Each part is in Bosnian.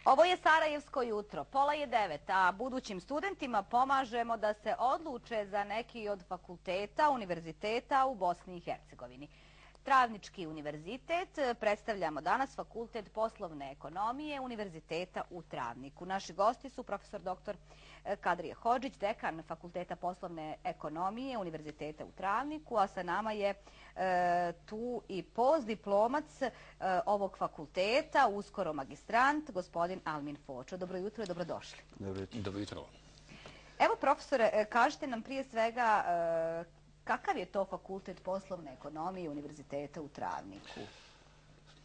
Ovo je Sarajevsko jutro, 8:30, a budućim studentima pomažemo da se odluče za neki od fakulteta, univerziteta u Bosni i Hercegovini. Travnički univerzitet predstavljamo danas Fakultet poslovne ekonomije Univerziteta u Travniku. Naši gosti su profesor dr. Kadrije Hodžić, dekan Fakulteta poslovne ekonomije Univerziteta u Travniku, a sa nama je tu i postdiplomac ovog fakulteta, uskoro magistrant, gospodin Almin Fočo. Dobro jutro i dobrodošli. Dobro jutro. Evo, profesore, kažite nam prije svega kakav je to Fakultet poslovne ekonomije Univerziteta u Travniku?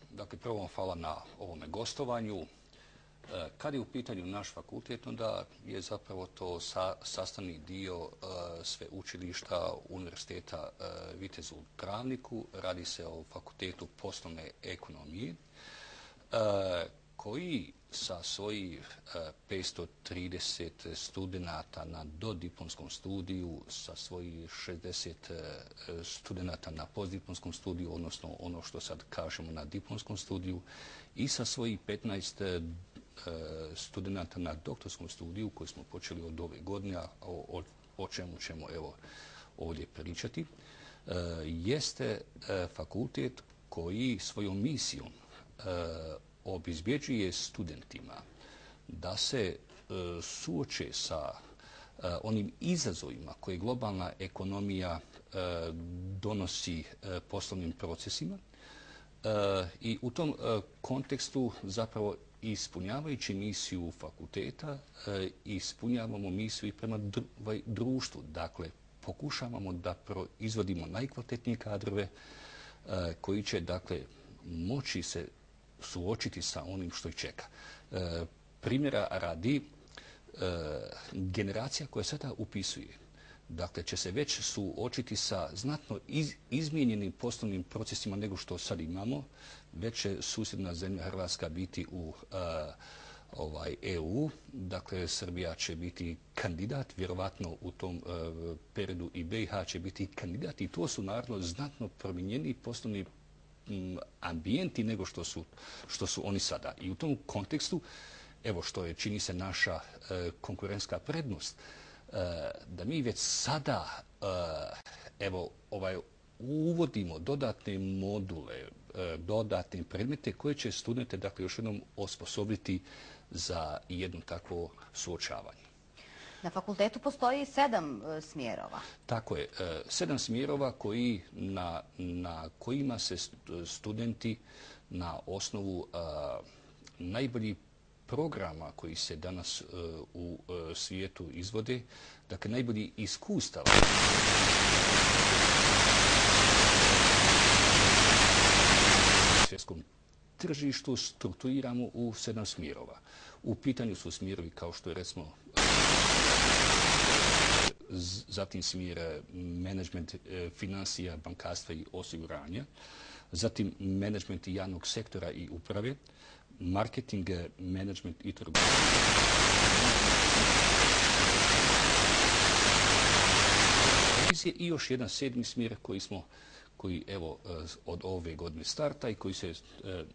Dakle, prvo vam hvala na ovome gostovanju. Kad je u pitanju naš fakultet, onda je zapravo to sastavni dio sveučilišta Univerziteta Vitez u Travniku. Radi se o Fakultetu poslovne ekonomije koji sa svojih 530 studenata na dodiplomskom studiju, sa svojih 60 studenata na postdiplomskom studiju, odnosno ono što sad kažemo na diplomskom studiju, i sa svojih 15 studenata na doktorskom studiju koji smo počeli od ove godine, o čemu ćemo evo ovdje pričati, jeste fakultet koji svojom misijom obezbjeđuje studentima da se suoče sa onim izazovima koje globalna ekonomija donosi poslovnim procesima i u tom kontekstu zapravo ispunjavajući misiju fakulteta ispunjavamo misiju i prema društvu. Dakle, pokušavamo da proizvodimo najkvalitetnije kadrove koji će, dakle, moći se suočiti sa onim što ih čeka. Primjera radi, generacija koja sada upisuje, dakle, će se već suočiti sa znatno izmijenjenim poslovnim procesima nego što sad imamo. Već će susjedna zemlja Hrvatska biti u EU, dakle, Srbija će biti kandidat, vjerovatno u tom periodu i BiH će biti kandidat, i to su naravno znatno promijenjeni poslovni ambijenti nego što su oni sada. I u tom kontekstu, evo što je, čini se, naša konkurentska prednost, da mi već sada uvodimo dodatne module, dodatne predmete koje će studente, dakle, još jednom osposobiti za jedno takvo suočavanje. Na fakultetu postoji 7 smjerova. Tako je, 7 smjerova na kojima se studenti na osnovu najboljih programa koji se danas u svijetu izvode, dakle najboljih iskustava na svjetskom tržištu strukturiramo u 7 smjerova. U pitanju su smjerovi kao što je, recimo, zatim smjer menadžment financija, bankarstva i osiguranja, zatim menadžment javnog sektora i uprave, marketing, menadžment i trgovina. I još jedan 7. smjer koji evo od ove godine starta i koji se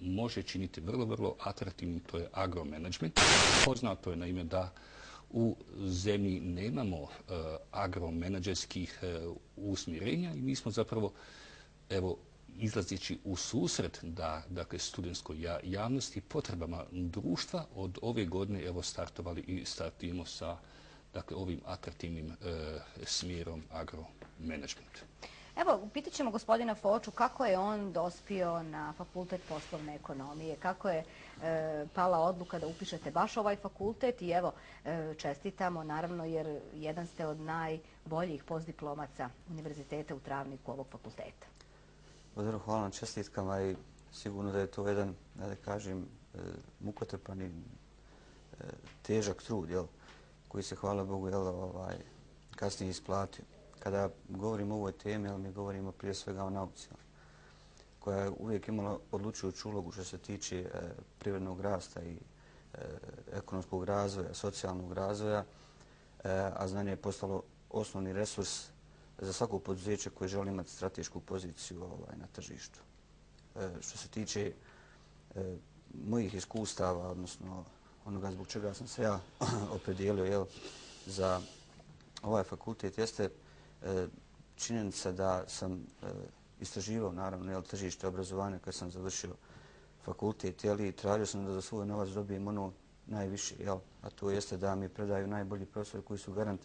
može činiti vrlo, vrlo atraktivnim, to je agromanagement. Poznato je naime da u zemlji nemamo agromenadžerskih usmjerenja i mi smo zapravo, evo, izlazeći u susret da, dakle, studentskoj javnosti, potrebama društva, od ove godine evo startovali i startujemo sa, dakle, ovim atraktivnim smjerom agromanagement. Evo, pitat ćemo gospodina Foču kako je on dospio na Fakultet poslovne ekonomije, kako je pala odluka da upišete baš ovaj fakultet, i evo, čestitamo naravno jer jedan ste od najboljih postdiplomaca Univerziteta u Travniku ovog fakulteta. Hvala na čestitkama i sigurno da je to jedan, da kažem, mukotrpan i težak trud, koji se, hvala Bogu, kasnije isplatio. Kada govorimo o ovoj temi, mi govorimo prije svega o nauci, koja je uvijek imala odlučujuću ulogu što se tiče privrednog rasta i ekonomskog razvoja, socijalnog razvoja, a znanje je postalo osnovni resurs za svako poduzeće koje želi imati stratešku poziciju na tržištu. Što se tiče mojih iskustava, odnosno onoga zbog čega sam se ja opredijelio za ovaj fakultet jeste činjenica da sam istraživao naravno tržište obrazovanja kad sam završio fakultet i tražio sam da za svoj novac dobijem ono najviše, a to jeste da mi predaju najbolji profesori koji su garant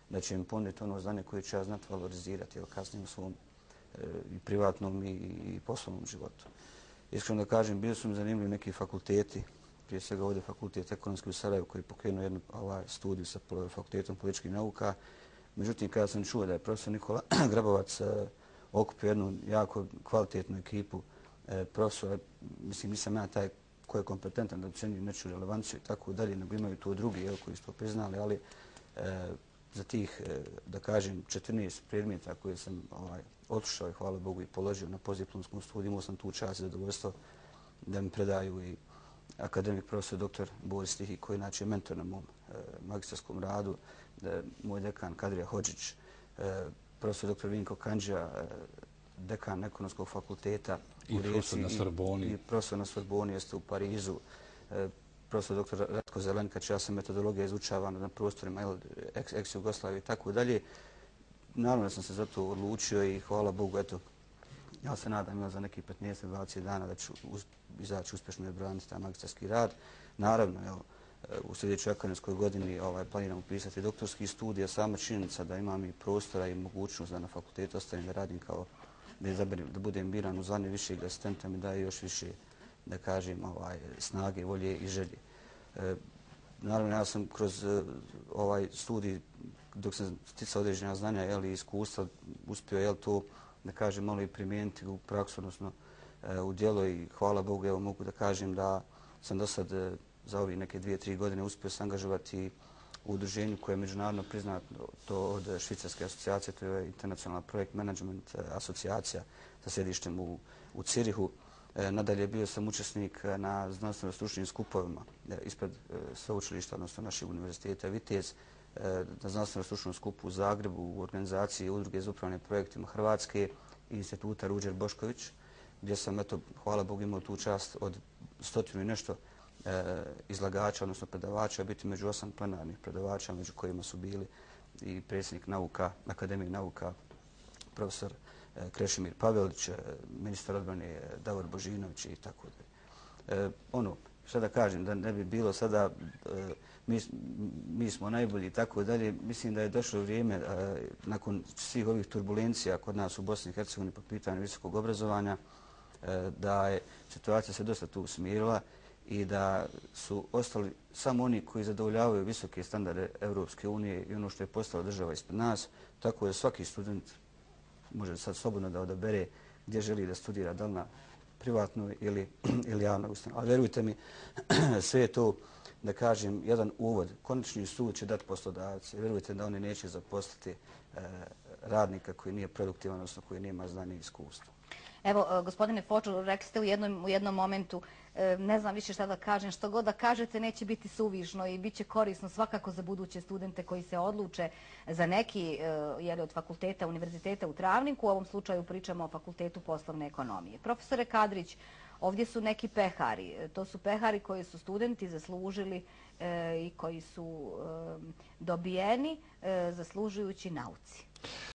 da će im ponuditi ono znanje koje ću ja znati valorizirati kasnije u svom i privatnom i poslovnom životu. Iskreno da kažem, bili su mi zanimljivi neki fakulteti, prije svega ovdje fakultet ekonomski u Sarajevu koji je pokrenuo jednu studiju sa fakultetom političkih nauka. Međutim, kada sam čuo da je profesor Nikola Grabovac okupio jednu jako kvalitetnu ekipu profesora, mislim, nisam ja taj koji je kompetentan da ocjenjuje nečiju relevanciju i tako dalje, nego imaju to drugi koji su to priznali, ali za tih, da kažem, 14 predmeta koje sam otišao i hvala Bogu i položio na postdiplomskom studiju, imao sam tu čast i zadovoljstvo da mi predaju i akademik profesor dr. Boris Tihi, koji je inače mentor na mom magistarskom radu, moj dekan Kadrija Hodžić, profesor dr. Vinko Kandžija, dekan ekonomskog fakulteta i profesor na Sorboni. I profesor na Sorboni, jeste u Parizu, profesor dr. Ratko Zelenkač, ja sam metodologija izučavana na prostorima ex-Jugoslavije i tako dalje. Naravno da sam se za to odlučio i hvala Bogu, eto, ja se nadam za nekih 15-20 dana da ću izaći uspješno i braniti taj magistarski rad. Naravno, u sljedećoj akademskoj godini planiram upisati doktorski studij, a sama činjenica da imam i prostora i mogućnost da na fakultetu ostanem da radim kao da budem biran u zvanje višeg asistenta mi daje još više, da kažem, snage, volje i želje. Naravno, ja sam kroz ovaj studij, dok sam sticao određena znanja i iskustva, uspio to, da kažem, malo i primijeniti u praksu, odnosno u djelo i hvala Bogu, evo mogu da kažem da sam do sad za ovih neke 2-3 godine uspio se angažovati u udruženju koje je međunarodno priznato od Švicarske asocijacije, to je Internacionalna projekt management asocijacija sa sjedištem u Cirihu. Nadalje bio sam učesnik na znanstveno-stručnim skupovima ispred sveučilišta, odnosno našeg univerziteta Vitez, na znanstveno-stručnom skupu u Zagrebu u organizaciji Udruge za upravljanje projektima Hrvatske i instituta Ruđer Bošković, gdje sam, eto, hvala Bogu, imao tu čast od 100 i nešto izlagača, odnosno predavača, biti među 8 plenarnih predavača, među kojima su bili i predsjednik nauka, Akademije nauka, profesor Krešimir Pavelić, ministar odbrane Davor Božinović i tako dalje. Šta da kažem, da ne bi bilo sada mi smo najbolji i tako dalje, mislim da je došlo vrijeme nakon svih ovih turbulencija kod nas u Bosni i Hercegovini po pitanju visokog obrazovanja, da je situacija se dosta tu smirila i da su ostali samo oni koji zadovoljavaju visoke standarde Europske unije i ono što je postala država ispred nas, tako da svaki student može sad slobodno da odabere gdje želi da studira, da li na privatnoj ili javnoj ustanovi. Ali verujte mi, sve je to, da kažem, jedan uvod. Konačni sud će dati poslodavci. Verujte da oni neće zaposliti radnika koji nije produktivan, odnosno koji nema znanje i iskustvo. Evo, gospodine Fočo, rekli ste u jednom momentu, ne znam više šta da kažem, što god da kažete neće biti suvišno i bit će korisno svakako za buduće studente koji se odluče za neki od fakulteta, univerziteta u Travniku. U ovom slučaju pričamo o Fakultetu poslovne ekonomije. Profesore Kadrić, ovdje su neki pehari. To su pehari koji su studenti zaslužili i koji su dobijeni zaslužujući nauci.